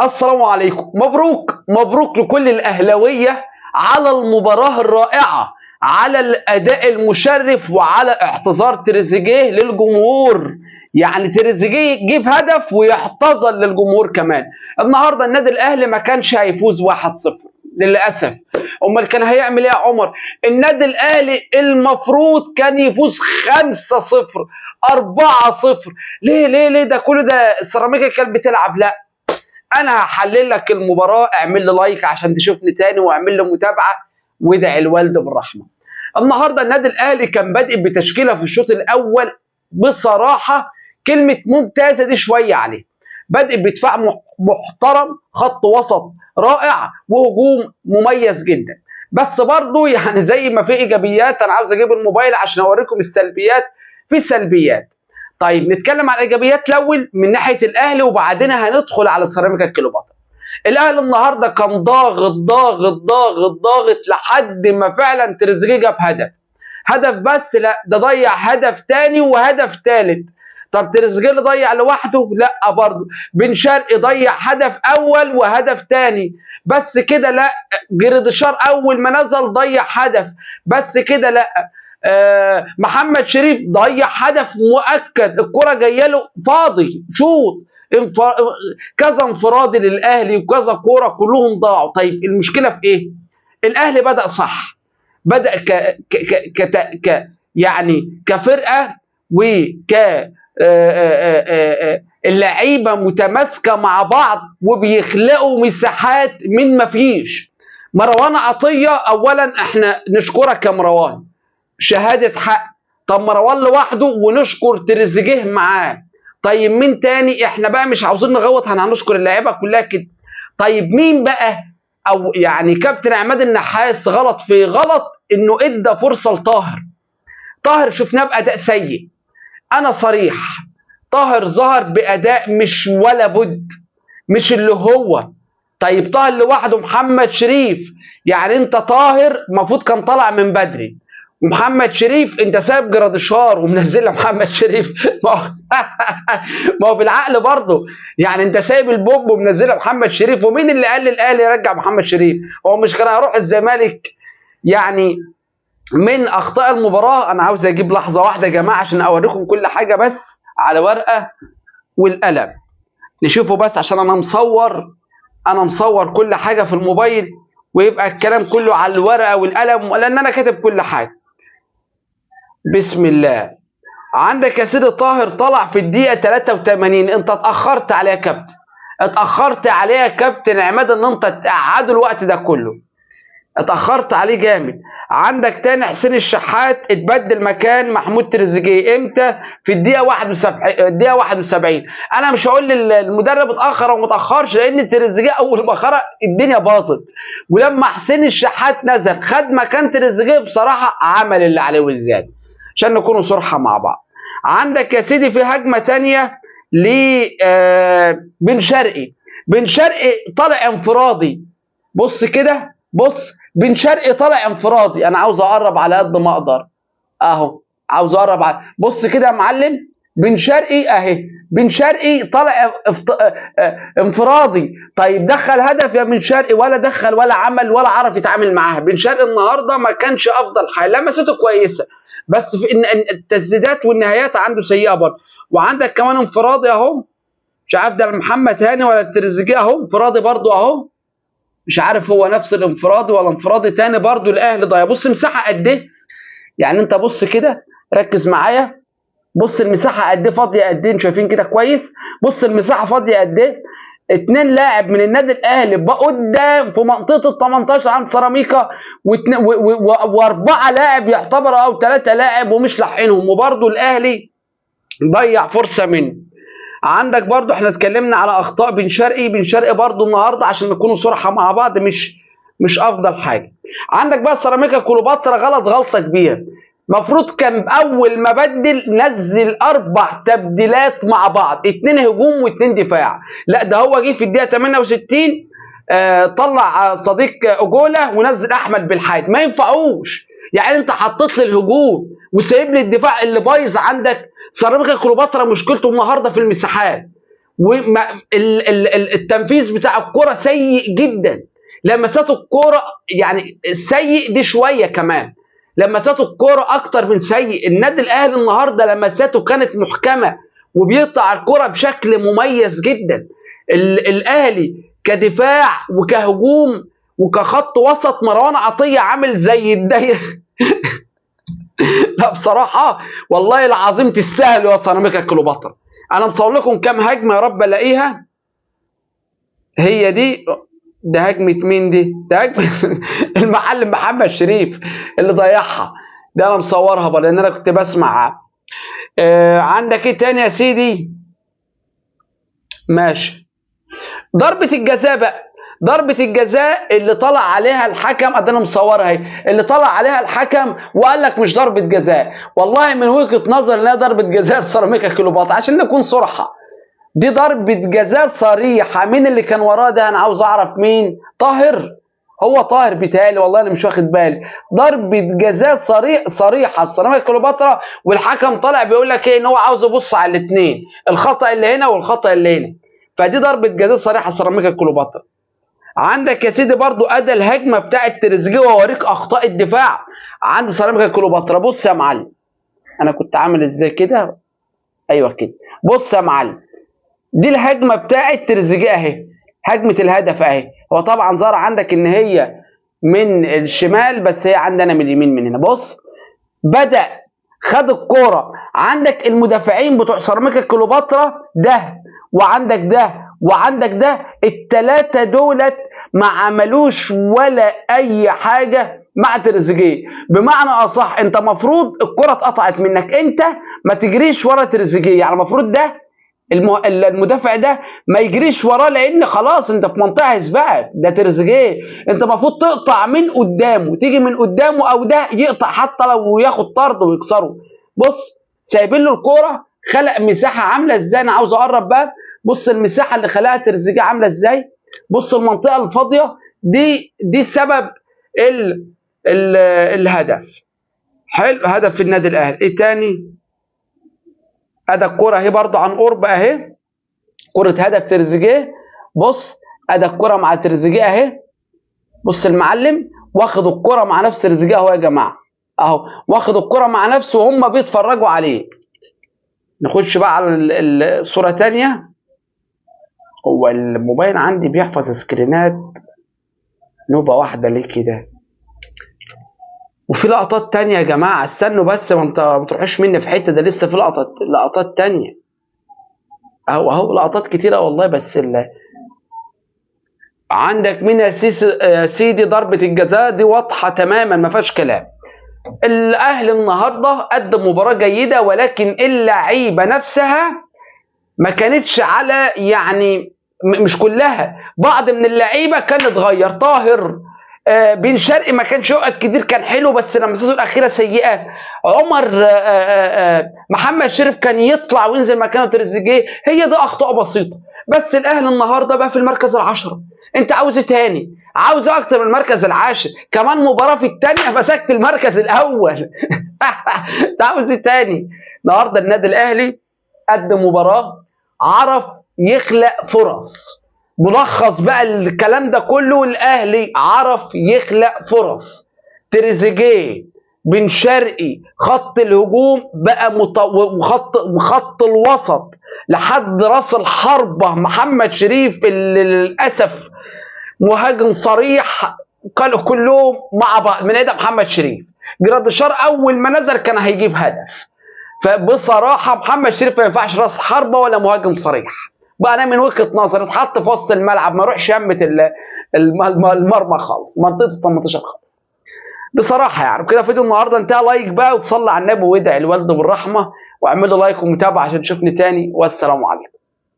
السلام عليكم. مبروك مبروك لكل الأهلاوية على المباراة الرائعة، على الأداء المشرف، وعلى اعتذار تريزيجيه للجمهور. يعني تريزيجيه يجيب هدف ويعتذر للجمهور كمان. النهارده النادي الأهلي ما كانش هيفوز 1-0 للأسف. امال كان هيعمل ايه يا عمر؟ النادي الأهلي المفروض كان يفوز 5-0 4-0. ليه ليه ليه ده كل ده؟ سيراميكا كانت بتلعب. لا، انا هحلل لك المباراة. اعمل لي like عشان تشوفني تاني، واعمل لي متابعه، وادعي الوالد بالرحمة. النهارده النادي الاهلي كان بادئ بتشكيله في الشوط الاول، بصراحة كلمة ممتازة دي شوية عليه. بادئ بدفاع محترم، خط وسط رائع، وهجوم مميز جدا. بس برضو يعني زي ما في ايجابيات، انا عاوز اجيب الموبايل عشان اوريكم السلبيات. في سلبيات. طيب نتكلم على الايجابيات الاول من ناحية الاهلي، وبعدين هندخل على سيراميكا كليوباترا. الاهلي النهارده كان ضاغط ضاغط ضاغط ضاغط لحد ما فعلا تريزيجيه جاب هدف. هدف بس؟ لا، ده ضيع هدف تاني وهدف تالت. طب تريزيجيه اللي ضيع لوحده؟ لا، برضه بن شرقي ضيع هدف اول وهدف تاني. بس كده؟ لا، جريديشار اول ما نزل ضيع هدف. بس كده؟ لا، محمد شريف ضيع هدف مؤكد، الكرة جاية له فاضي شوط. كذا انفرادي للاهلي وكذا كورة كلهم ضاعوا. طيب المشكلة في ايه؟ الاهلي بدا صح، بدا ك ك ك ك, ك يعني كفرقه وك اللعيبة متماسكة مع بعض وبيخلقوا مساحات من ما فيش. مروان عطية، اولا احنا نشكرك يا مروان، شهادة حق. طب مروان لوحده ونشكر تريزيجيه معاه. طيب مين تاني؟ احنا بقى مش عاوزين نغوط، احنا هنشكر اللعيبة كلها كده. طيب مين بقى؟ او يعني كابتن عماد النحاس غلط في غلط انه ادى فرصة لطاهر. طاهر شفناه باداء سيء، انا صريح، طاهر ظهر باداء مش ولا بد، مش اللي هو. طيب طاهر لوحده، محمد شريف، يعني انت طاهر المفروض كان طالع من بدري، ومحمد شريف انت سايب جراديشار ومنزلها محمد شريف. ما هو بالعقل برضه، يعني انت سايب البوب ومنزلها محمد شريف. ومين اللي قال للاهلي يرجع محمد شريف؟ هو مش كان هيروح الزمالك؟ يعني من اخطاء المباراة، انا عاوز اجيب لحظة واحدة يا جماعة عشان اوريكم كل حاجة بس على ورقة والقلم نشوفه، بس عشان انا مصور كل حاجة في الموبايل، ويبقى الكلام كله على الورقة والقلم، لان انا كاتب كل حاجة. بسم الله. عندك يا سيدي طاهر طلع في الدقيقة 83. انت اتاخرت عليه يا كابتن، اتاخرت عليه يا كابتن عماد ان انت تقعده الوقت ده كله، اتاخرت عليه جامد. عندك تاني حسين الشحات اتبدل مكان محمود تريزيجيه امتى؟ في الدقيقة 71. الدقيقة 71. انا مش هقول للمدرب اتاخر او ما اتاخرش، لان تريزيجيه اول ما خرج الدنيا باظت، ولما حسين الشحات نزل خد مكان تريزيجيه بصراحة عمل اللي عليه والزيادة، عشان نكونوا صراحة مع بعض. عندك يا سيدي في هجمة تانية ل بن شرقي. بن شرقي طالع انفرادي، بص كده، بص بن شرقي طالع انفرادي. انا عاوز اقرب على قد ما اقدر اهو، عاوز اقرب على، بص كده يا معلم، بن شرقي اهي، بن شرقي طالع انفرادي. طيب دخل هدف يا بن شرقي؟ ولا دخل ولا عمل ولا عرف يتعامل معاها. بن شرقي النهارده ما كانش افضل حال، لمسته كويسة بس في إن التسديدات والنهايات عنده سيئه برضه. وعندك كمان انفرادي اهو، مش عارف ده محمد هاني ولا تريزيجيه اهو، انفرادي برضه اهو، مش عارف هو نفس الانفرادي ولا انفرادي تاني برضه. الاهلي ضيع. بص مساحة قد ايه، يعني انت بص كده ركز معايا، بص المساحة قد ايه فاضية قد ايه، انتوا شايفين كده كويس؟ بص المساحة فاضية قد ايه، 2 لاعب من النادي الاهلي بقى قدام في منطقة ال 18 عند سيراميكا، واربعة لاعب يعتبر او 3 لاعب ومش لاحقينهم، وبرضه الاهلي ضيع فرصة منه. عندك برضو احنا اتكلمنا على اخطاء بن شرقي. بن شرقي برضو النهارده عشان نكونوا صراحة مع بعض مش افضل حاجة. عندك بقى سيراميكا كليوباترا غلط غلطه كبيرة، مفروض كان اول ما بدل نزل 4 تبديلات مع بعض، 2 هجوم و2 دفاع. لا ده هو جه في الدقيقة 68 طلع صديق اجولا ونزل احمد بالحاج. ما ينفعوش، يعني انت حطيت لي الهجوم وسايب لي الدفاع اللي بايظ عندك. سيراميكا كليوباترا مشكلته النهارده في المساحات، والتنفيذ بتاع الكرة سيء جدا. لمسات الكرة يعني سيء دي شوية كمان، لمسات الكرة اكتر من سيء. النادي الاهلي النهارده لمساته كانت محكمة وبيقطع الكرة بشكل مميز جدا. الاهلي كدفاع وكهجوم وكخط وسط مروان عطية عامل زي الدايرة. لا بصراحة والله العظيم تستاهلوا يا سيراميكا كليوباترا. انا مصور لكم كام هجمة يا رب الاقيها. هي دي، ده هجمة مين دي؟ ده هجمة المعلم محمد شريف اللي ضيعها، ده انا مصورها بقى لان انا كنت بسمع. عندك ايه تاني يا سيدي؟ ماشي، ضربة الجزاء بقى، ضربة الجزاء اللي طلع عليها الحكم، ادي انا مصورها اهي، اللي طلع عليها الحكم وقال لك مش ضربة جزاء. والله من وجهة نظر انها ضربة جزاء لسيراميكا كليوباترا، عشان نكون صراحة. دي ضربة جزاء صريحة. مين اللي كان وراه ده؟ انا عاوز اعرف مين. طاهر، هو طاهر بيتهيألي، والله انا مش واخد بالي. ضربة جزاء صريحة لسيراميكا كليوباترا، والحكم طالع بيقول لك ايه؟ ان هو عاوز يبص على الاثنين، الخطأ اللي هنا والخطأ اللي هنا. فدي ضربة جزاء صريحة لسيراميكا كليوباترا. عندك يا سيدي برضو ادى الهجمة بتاعت تريزيجيه، واوريك اخطاء الدفاع عند سيراميكا كليوباترا. بص يا معلم، انا كنت عامل ازاي كده؟ ايوه كده. بص يا معلم، دي الهجمة بتاعت تريزيجيه اهي، هجمة الهدف اهي. هو طبعا ظهر عندك ان هي من الشمال، بس هي عندنا من اليمين من هنا. بص، بدأ خد الكورة، عندك المدافعين بتوع سيراميكا كليوباترا ده، وعندك ده، وعندك ده، التلاتة دولت ما عملوش ولا اي حاجة مع تريزيجيه. بمعنى اصح، انت مفروض الكره اتقطعت منك، انت ما تجريش ورا تريزيجيه، يعني المفروض ده المدافع ده ما يجريش وراه، لان خلاص انت في منطقة هيسبقك، ده تريزيجيه. انت المفروض تقطع من قدامه، تيجي من قدامه، او ده يقطع حتى لو ياخد طرد ويكسره. بص، سايبين له الكورة، خلق مساحة عامله ازاي. انا عاوز اقرب بقى، بص المساحة اللي خلقها تريزيجيه عامله ازاي. بص المنطقة الفاضيه دي، دي سبب ال ال الهدف. حلو، هدف في النادي الاهلي. ايه تاني؟ ادي الكورة اهي برضو عن قرب اهي، كره هدف تريزيجيه. بص، ادي الكورة مع تريزيجيه اهي. بص المعلم واخد الكورة مع نفس تريزيجيه اهو يا جماعة، اهو واخد الكورة مع نفسه وهم بيتفرجوا عليه. نخش بقى على الصورة تانية. هو الموبايل عندي بيحفظ سكرينات نوبة واحدة ليه كده؟ وفي لقطات تانية يا جماعة، استنوا بس، ما انت ما تروحوش مني في حتة، ده لسه في لقطات تانية اهو، اهو لقطات كتيرة والله. بس عندك مين يا سيدي؟ ضربة الجزاء دي واضحة تماما، ما فيهاش كلام. الاهلي النهارده قدم مباراة جيدة، ولكن اللعيبة نفسها ما كانتش على، يعني مش كلها، بعض من اللعيبة كان اتغير. طاهر، بن شرقي ما كانش يقعد كتير، كان حلو بس لمسته الاخيرة سيئه. عمر، محمد شريف كان يطلع وينزل مكانه تريزيجيه. هي دي اخطاء بسيطة، بس الاهلي النهارده بقى في المركز العشرة. انت عاوز ايه تاني؟ عاوز اكتر من المركز العاشر، كمان مباراة في الثانية مسكت المركز الاول. انت عاوز ايه تاني؟ النهارده النادي الاهلي قدم مباراة، عرف يخلق فرص. ملخص بقى الكلام ده كله، الاهلي عرف يخلق فرص. تريزيجيه، بن شرقي، خط الهجوم بقى وخط الوسط لحد راس الحربة محمد شريف اللي للأسف مهاجم صريح، كانوا كلهم مع بعض من ايد محمد شريف. جراديشار اول ما نزل كان هيجيب هدف. فبصراحة محمد شريف ما ينفعش راس حربة ولا مهاجم صريح. بقى انا من وجهة نظري اتحط في وسط الملعب، ما يروحش يمة المرمى خالص، منطقة ال 18 خالص بصراحة. كده فيديو النهارده انتهى. like بقى وتصلي على النبي وادعي الوالد بالرحمة، واعمل له like ومتابعة عشان تشوفني تاني. والسلام عليكم.